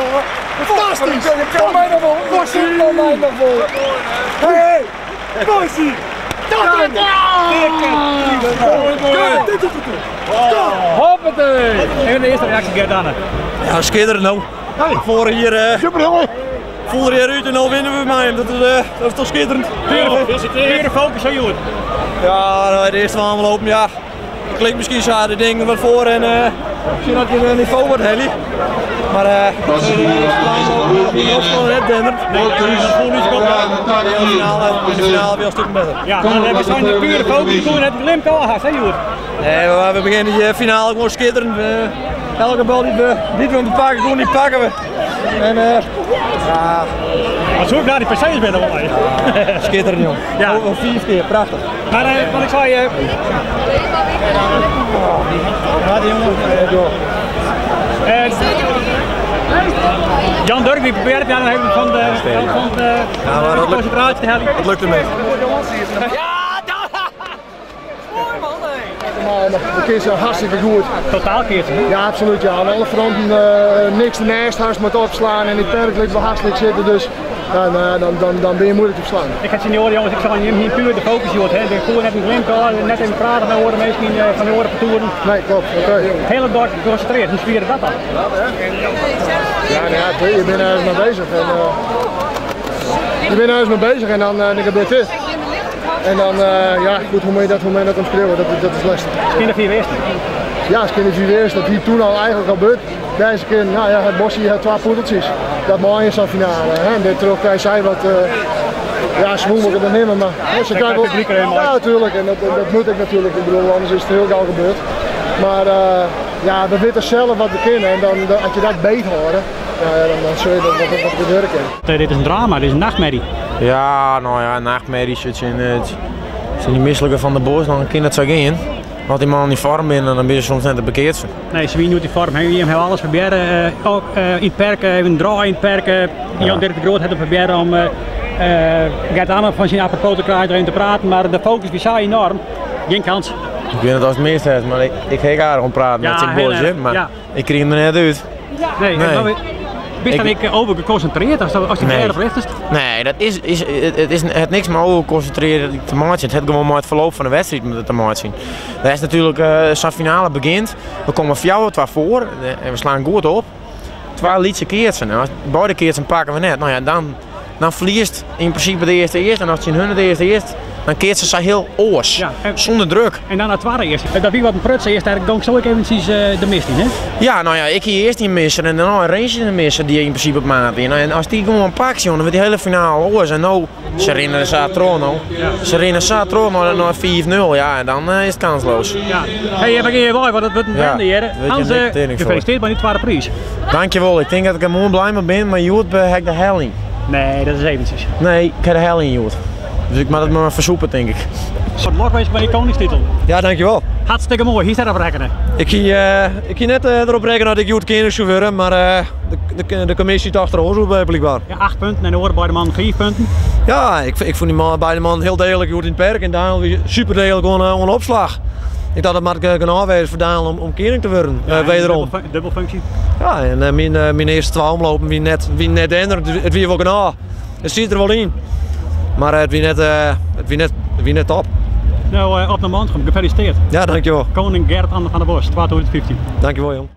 jongen. Fantastisch! Kom mij nog wel. Kom mij nog wel. Hey, Bossie! Hoppatee! Even de eerste reactie, Gert-Anne. Ja, schitterend nou. Vorig hier, Super jongen! vorig jaar uit en al winnen we met hem. Dat is toch schitterend. Pure focus, hè Joert? Ja, nou, de eerste aanloop, ja. Dat klinkt misschien zo, de dingen wat voor en misschien had je een niveau wat helly. Maar de eerste aanloop net dendert. Nee, dat voelt niet zo goed. In de finale, in de finale weer een stuk beter. Ja, maar we zijn de pure focus, toen het glimp al haast, hè Joert? Nee, we beginnen die finale gewoon schitterend. Elke bal die we pakken, gewoon die pakken we. En ja. Maar zoek naar die percees binnen wel. Ja, schitterend jong. Ja. Al 4 keer, prachtig. Maar wat ik zei. Ja, die jongen. Jan Durk die probeert ja, nog even van de, van de ja, maar dat concentratie te hebben. Dat lukt hem niet. Ja, we kiezen hartstikke goed. Totaal kiezen? Ja, absoluut. Ja. Aan alle fronten niks ernaast, huis moet opslaan en die perk ligt wel hartstikke zitten. Dus dan ben je moeilijk te verslaan. Ik had senioren jongens, ik zag hier puur de focus joh. Hè. De koer net een glimp, net even praten met horen misschien van de oren partouren. Nee, klopt. Oké. Hele dag geconcentreerd, hoe spieren dat dan? Ja, nou ja, je bent ergens mee bezig. En, je bent ergens mee bezig en dan gebeurt dit. En dan, ja, goed, hoe moet je dat omschrijven? Dat is lastig. Kindervier eerst? Ja, kindervier eerst. Dat hier toen al eigenlijk al gebeurd. Deze keer, nou ja, het bosje had 2 poedeltjes. Dat mooi in zo'n finale. Hè? En dit terug kan zij wat, ja, ze moeten het nemen, maar hè, ze kan wel. Ja, natuurlijk. En dat moet ik natuurlijk. Ik bedoel, anders is het heel gauw gebeurd. Maar ja, we weten zelf wat we kunnen. En dan, als je dat beet hoort, ja, dan zul je dat wat gebeuren kan. Dit is een drama, dit is een nachtmerrie. Ja, nou ja, nachtmerries. Het zijn die misselijke van de Bos, dan kan het zo gaan. Want die man in vorm binnen, dan ben je soms net de bekeerd. Nee, ze niet in vorm. Hij heeft alles proberen. Ook in het perk, even een draai in het perk. Jan Dirk de Groot had het proberen om Gert-Anne van zijn apropos te krijgen erin te praten. Maar de focus was zo enorm. Geen kans. Ik weet het als het meeste heeft, maar ik ga aardig om praten ja, met zijn Bos, maar ja. Ik kreeg hem er net uit. Nee. Nee. Ben je dan over geconcentreerd als je nee. verder recht is? Nee, dat is, het is het niks maar over geconcentreerd te maken. Het heeft gewoon maar het verloop van de wedstrijd met te maken. Dat is natuurlijk, zo'n finale begint. We komen 4-2 voor en we slaan goed op. 2 lietse keertsen. En als beide keertsen pakken we net. Nou ja, dan verliest in principe de eerste eerst. En als je hun de eerste eerst, dan keert ze zo heel oors. Ja, en, zonder druk. En dan het tweede eerst. Dat wie wat een pruts eerst, daar gong zo ik eventjes de mist in, hè? Ja, nou ja, ik hier eerst die missen en dan een range in de missen die in principe op maat in. En als die gewoon pakt, joh, dan wordt die hele finale oors. En nou, ze rennen Satrono. Ja. Ze rennen Satrono naar 4-0, ja, en dan is het kansloos. Ja. Hey, we gaan hier want het wordt een bende hier. Hans, gefeliciteerd met die tweede prijs. Dankjewel, ik denk dat ik er mooi blij mee ben, maar Joert heb ik de hel in. Nee, dat is eventjes. Nee, ik heb de hel in, Joert. Dus ik mag het maar versoepen, denk ik. Een soort lokwijs bij die koningstitel. Ja, dankjewel. Hartstikke mooi. Hier staat op rekenen. Ik ging net erop rekenen dat ik Joert koning zou worden, maar de commissie dacht er ook bij blijkbaar. Ja, 8 punten en de horen bij de man 4 punten. Ja, ik vond die man, bij de man heel degelijk Joert in het perk en Daniel weer super degelijk on opslag. Ik dacht dat het maar kan aanwijzen voor Daniel om koning te worden. Ja, wederom. Dubbelfunctie. Ja, en mijn eerste 2 omlopen, wie net ändert, het wie wel genau. Het zit er wel in. Maar het wie net top. Nou, op naar Mantgum, gefeliciteerd. Ja, dankjewel. Koning Gert-Anne van der Bos, 2015. Dankjewel, jong.